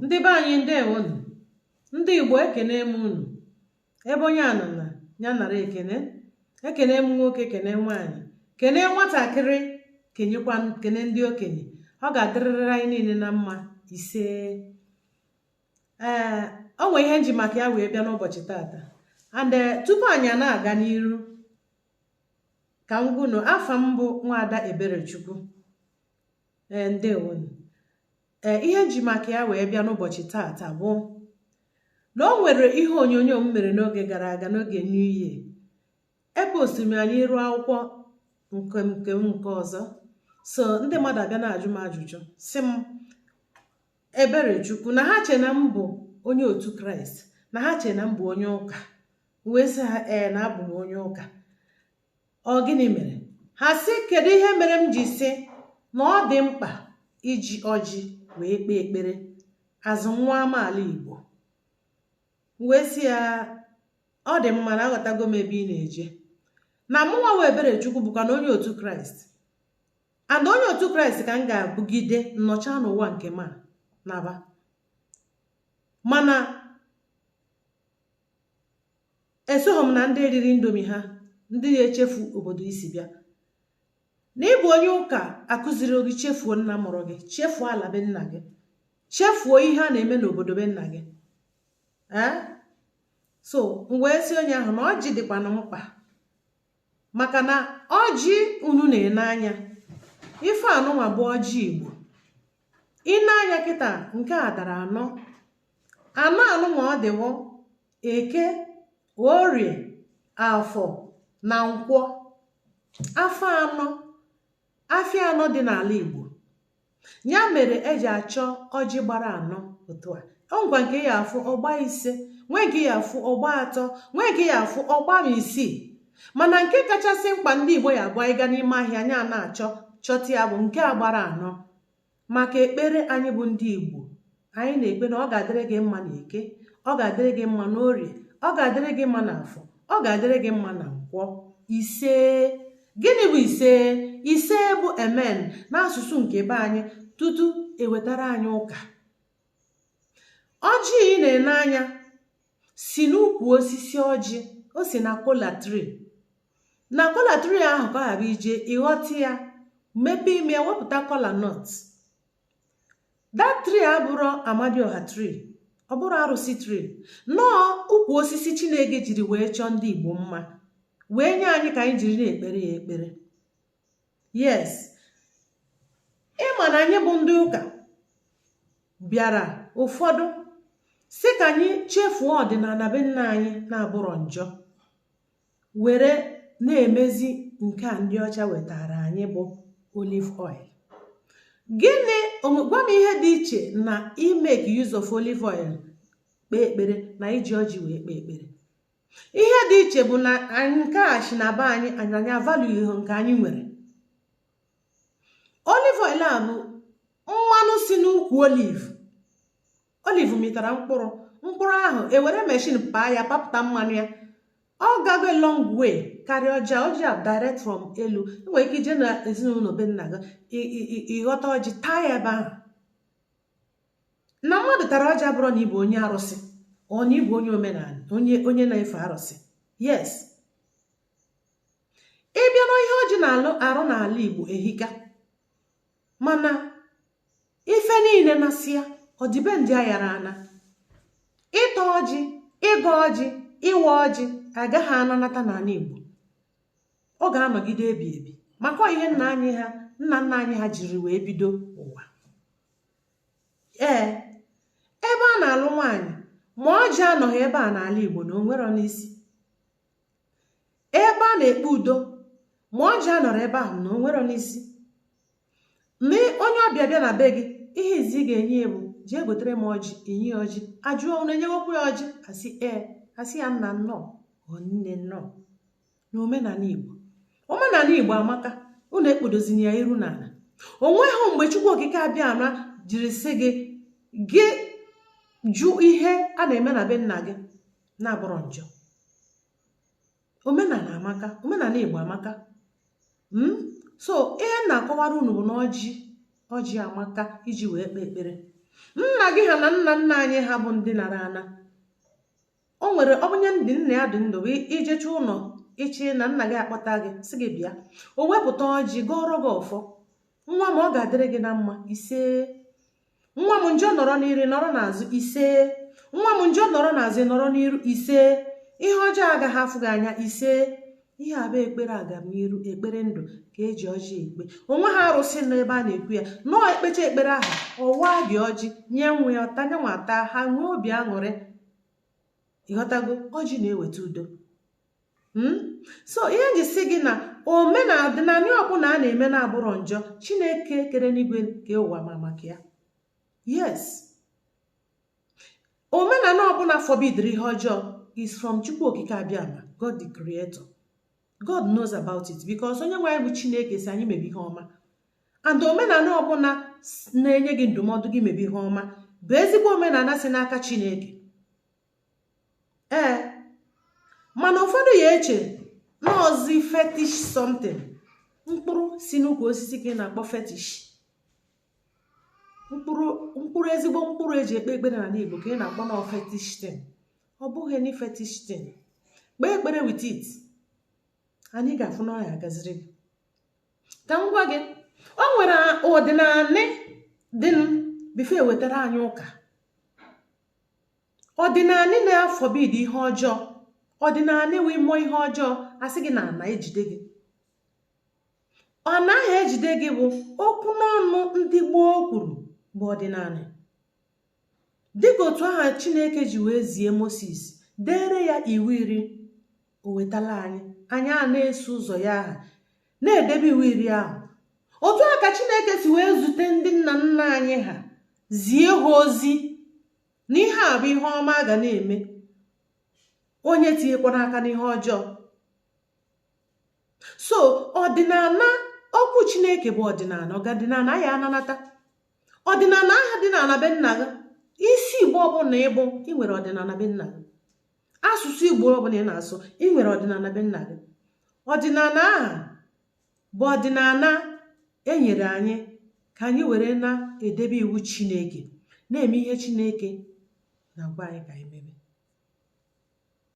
Ndị be anyị, ndewonu. Ndị Igbo, ekene m unu. Ebe onye a nọ na ya nara ekene. Ekene m nwoke, kene nwaanyị, kene nwatakịrị, kenyekwa kene ndị okenye. Ọ ga-adịrịrị anyị niile na mma. Ise. Ee, o nwere ihe nji maka ya wee bịa n'ụbọchị tata. And tupu anyị a na-aga n'iru, ka m gwunu afa m bụ Nwaada Eberechukwu. Ee, ndewonu. Ee, ihe nji maka ya wee bịa n'ụbọchị tata bụ na o nwere ihe onyonyo m mere n'oge gara aga, n'oge New Year. Epostu m ya n'iru akwụkwọ nke m nke ọzọ. So ndị mmadụ abịa na-ajụ m ajụjụ, si m, Eberechukwu, na ha che na m bụ onye otu Kraịst, na ha che na m bụ onye ụka. Wee sị ha, ee, na abụ m onye ụka. Ọ gịnị mere? Ha sị, kedu ihe mere m ji sị na ọ dị mkpa iji ọjị wee kpee ekpere azụ nwa amaala Igbo? Wee sị ya, ọ dị mma, na aghọtago m ebe ị na-eje, na mụnwa wee Eberechukwu bụkwa na onye otu Kraịst, and onye otu Kraịst ka m ga-abụgide nnọcha n'ụwa nke m a naba. Mana esoghị m na ndị riri Indomie ha, ndị na-echefu obodo isi bịa. Na ịbụ onye ụka akụziri gị chefuo nna mụrụ gị, chefuo ala be nna gị, chefuo ihe a na-eme n'obodo be nna gị. Ee, so m wee sị onye ahụ na ọjị dịkwanụ mkpa, maka na ọjị unu na-ene anya ife anụnwa bụ ọjị Igbo. Ine anya kịta, nke a dara anọ anọ anụnwa. Ọ dịwo Eke, Orie, Afọ na Nkwọ, afọ anọ, afịa anọ dị n'ala Igbo. Ya mere eji achọ ọjị gbara anọ otu a. Ọ ngwa, nke ya afụ ọgba 5, nwee nke ya afụ ọgba 3, nwee nke ya afụ ọgba 6. Mana nke kachasị mkpa ndị Igbo ya abụọ ịga n'ime ahịa anya na-achọ chọta ya bụ nke a gbara anọ, maka ekpere anyị bụ ndị Igbo anyị na-ekpe na ọ ga-adịrị gị mma na Eke, ọ ga-adịrị gị mma n'Orie, ọ ga-adịrị gị mma na Afọ, ọ ga-adịrị gị mma na Nkwọ. Ise. Gịnị bụ ise? Ise bụ amen n'asụsụ nke be anyị tutu ewetara anyị ụka. Ọjị ị na-ene anya si n'ukwu osisi ọjị, o si na kola tree. Na kola tree ahụ ka ọ ghara ije ịghọta ya, mepee ime ya, wepụta kola nut. That tree abụrụ Amadioha tree, ọ bụrụ arụsị tree nọọ, ukwu osisi Chineke jiri wee chọọ ndị Igbo mma, wee nye anyị ka anyị jiri na-ekpere ya ekpere. Yes, ịma na anyị bụ ndị ụka bịara, ụfọdụ si ka anyị chefuo ọdịnala be nna anyị na-abụrọ njọ, were na-emezi nke a ndị ọcha wetara anyị bụ olive oil. Gịnị? Gwa m ihe dị iche na imake use of olive oil kpee ekpere na iji ọjị wee kpee ekpere. Ihe dị iche bụ na nke a si na be anyị, anyị avalue ihe nke anyị nwere. Olive oil a bụ mmanụ si n'ukwu olive. Olive mịtara mkpụrụ, mkpụrụ ahụ ewere machine paa ya, papụta mmanụ ya. Ọ gago long way karịa ọjị. Ọjị a direct from elu. Enwere ike ije na ezinụlọ be nna gị, ịghọta ọjị, taa ya ebe ahụ. Na mmadụ tara ọjị abụrụ na ịbụ onye arụsị, ọ na ịbụ onye omenala, onye na-efe arụsị. Yes, ịbịa n'ihe ọjị na-alụ arụ n'ala Igbo ehika, mana ife niile nasịa ọdịbendị ayara ana ịta ọjị, ịgọ ọjị, ịwa ọjị agaghị ananata n'ala Igbo. Ọ ga-anọgide ebi ebi, maka ihe nna anyị ha, nna nna anyị ha jiri wee bido ụwa. Ee, ebe a na-alụ nwaanyị ma ọjị anọghị ebe a n'ala Igbo, na onwero n'isi. Ebe a na-ekpe udo ma ọjị anọrọ ebe ahụ, na onwero n'isi. Na onye ọbịa bịa na be gị, ihe izi ị ga-enye ya bụ, "Jee gotere m ọjị." Enye ya ọjị, ajụọ, "Unu enyewekwa ya ọjị?" Asị ee. Asị ya, "Nna nnọọ, ọ nne nnọọ." Na omenala Igbo, omenala Igbo amaka. Unu ekpodozina ya iru n'ala. O nweghị mgbe Chukwu Okike abịa ama jiri sị gị gị jụ ihe a na-eme na be nna gị na-abụrọ njọ. Omenala amaka, omenala Igbo amaka. So ihe m na-akọwara unu bụ na ọjị, ọjị amaka iji wee kpee ekpere. Nna gị ha na nna nna anyị ha bụ ndị nara ana. O nwere ọ bụnye ndị nna ya dị ndụ bụ ijecha ụlọ ichi na nna gị akpọta gị, sị gị bịa, o wepụta ọjị gọọrọ gị ọfọ. Nwa m, ọ ga-adịrị gị na mma, ise. Nwa m, njọ nọrọ n'iru, nọrọ n'azụ, ise. Nwa m, njọ nọrọ n'azụ, nọrọ n'iru, ise. Ihe ọjọọ agaghị afụ gị anya, ise. Ihe a bụ ekpere agamniru, ekpere ndụ ka eji ọjị ekpe. Onwe ha arụsị nọ ebe a na-ekwu ya nọọ. Ekpecha ekpere ahụ, ọwa gị ọjị nye nwe ya, ọta nyanwa ata, ha nwee obi aṅụrị. Ịghọtago? Ọjị na-eweta udo. So ihe nji si gị na omenala ọdịnala ọbụla a na-eme na-abụrọ njọ, Chineke kere n'igwe ke ụwa ma maka ya. Yes, omenala ọbụla forbidiri ihe ọjọọ is from Chukwu Okike Abịama, God the creator. God knows about it because onye nwe anyị bụ Chineke si anyị mebe ihe ọma. And omenala ọbụla na-enye gị ndụmọdụ gị mebe ihe ọma bụ ezigbo omenala si n'aka Chineke. Ee, mana ụfọdụ ya eche n'ọzi fetish something, mkpụrụ si n'ukwu osisi ka ị na-akpọ fetish, mkpụrụ mkpụrụ, ezigbo mkpụrụ eji ekpe ekpere n'ala Igbo ka ị na-akpọ na fetish thing. Ọ bụghị any fetish thing. Kpee ekpere with it, anyị ga-afụ na ọya agaziri gị. Ka m gwa gị, o nwere ọdịnala dị before ewetara anyị ụka, ọdịnala na-aforbid ihe ọjọọ, ọdịnala wee mụọ ihe ọjọọ, asị gị na ana ejide gị. Ọ naghị ejide gị bụ okwu n'ọnụ ndị gboo kwuru bụ ọdịnala. Dịka otu aha Chineke ji wee zie Moses, dere ya iwu 10, o wetala anyị, anyị a na-eso ụzọ ya aha, na-edebe iwu 10 ahụ. Otu a ka Chineke si wee zute ndị nna nna anyị ha, zie ha ozi na ihe a bụ ihe ọma a ga na-eme, onye tinyekwana aka n'ihe ọjọọ. So ọdịnala, okwu Chineke bụ ọdịnala. Ọdịnala ya ananata ọdịnala aha dị n'ala be nna gị. Isi Igbo ọbụla ịbụ, ị nwere ọdịnala be nna gị. Asụsụ Igbo ọbụla ị na-asụ, ị nwere ọdịnala be nna gị. Ọdịnala aha bụ ọdịnala e nyere anyị ka anyị were na-edebe iwu Chineke, na-eme ihe Chineke na-agwa anyị ka anyị mebe.